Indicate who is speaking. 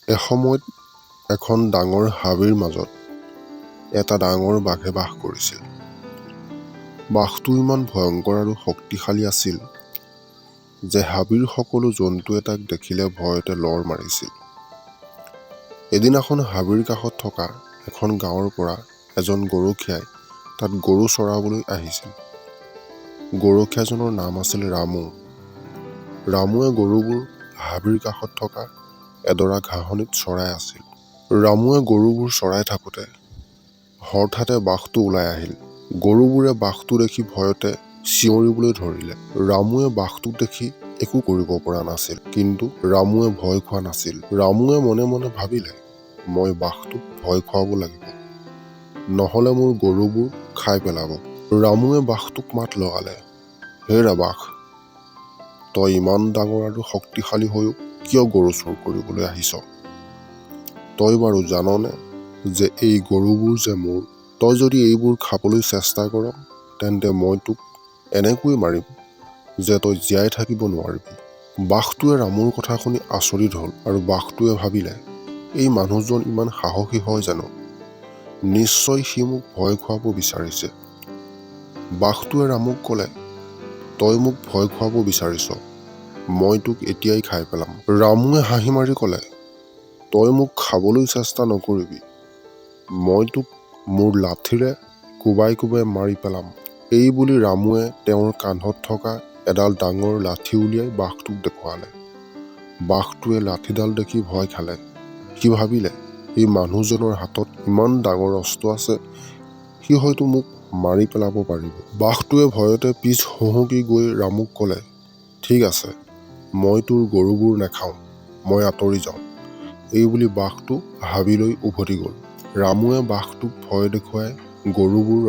Speaker 1: এসময়ত এখন ডাঙৰ হাবিৰ মাজত এটা ডাঙৰ বাঘে বাস কৰিছিল। বাঘটো ইমান ভয়ংকৰ আৰু শক্তিশালী আছিল যে হাবিৰ সকলো জন্তুৱে তাক দেখিলে ভয়তে লৰ মাৰিছিল। এদিনাখন হাবিৰ কাষত থকা এখন গাঁৱৰ পৰা এজন গৰখীয়াই তাত গৰু চৰাবলৈ আহিছিল। গৰখীয়াজনৰ নাম আছিল ৰামু। ৰামুৱে গৰুবোৰ হাবিৰ কাষত থকা এডৰা ঘাঁহনিত চৰাই আছিল। ৰামুৱে গৰুবোৰ চৰাই থাকোঁতে হঠাতে বাঘটো ওলাই আহিল। গৰুবোৰে বাঘটো দেখি ভয়তে চিঞৰিবলৈ ধৰিলে। ৰামুৱে বাঘটোক দেখি একো কৰিব পৰা নাছিল, কিন্তু ৰামুৱে ভয় খোৱা নাছিল। ৰামুৱে মনে মনে ভাবিলে, মই বাঘটোক ভয় খুৱাব লাগিব, নহ'লে মোৰ গৰুবোৰ খাই পেলাব। ৰামুৱে বাঘটোক মাত লগালে, হেৰা বাঘ, তই ইমান ডাঙৰ আৰু শক্তিশালী হৈও কিয় গৰু চুৰ কৰিবলৈ আহিছ? তই বাৰু জাননে যে এই গৰুবোৰ যে মোৰ? তই যদি এইবোৰ খাবলৈ চেষ্টা কৰ, তেন্তে মই তোক এনেকৈ মাৰিম যে তই জীয়াই থাকিব নোৱাৰিবি। বাঘটোৱে ৰামুৰ কথা শুনি আচৰিত হ'ল আৰু বাঘটোৱে ভাবিলে, এই মানুহজন ইমান সাহসী হয় জানো? নিশ্চয় সি মোক ভয় খুৱাব বিচাৰিছে। বাঘটোৱে ৰামুক ক'লে, তই মোক ভয় খুৱাব বিচাৰিছ, মই তোক এতিয়াই খাই পেলাম। ৰামুৱে হাঁহি মাৰি ক'লে, তই মোক খাবলৈ চেষ্টা নকৰিবি, মই তোক মোৰ লাঠিৰে কোবাই কোবাই মাৰি পেলাম। এই বুলি ৰামুৱে তেওঁৰ কান্ধত থকা এডাল ডাঙৰ লাঠি উলিয়াই বাঘটোক দেখুৱালে। বাঘটোৱে লাঠিডাল দেখি ভয় খালে। সি ভাবিলে, এই মানুহজনৰ হাতত ইমান ডাঙৰ অস্ত্ৰ আছে, সি হয়তো মোক মাৰি পেলাব পাৰিব। বাঘটোৱে ভয়তে পিছ হুঁহকি গৈ ৰামুক ক'লে, ঠিক আছে, মই তোৰ গৰুবোৰ নাখাওঁ, মই আঁতৰি যাওঁ। এই বুলি বাঘটো হাবিলৈ উভতি গ'ল। ৰামুৱে বাঘটোক ভয় দেখুৱাই গৰুবোৰ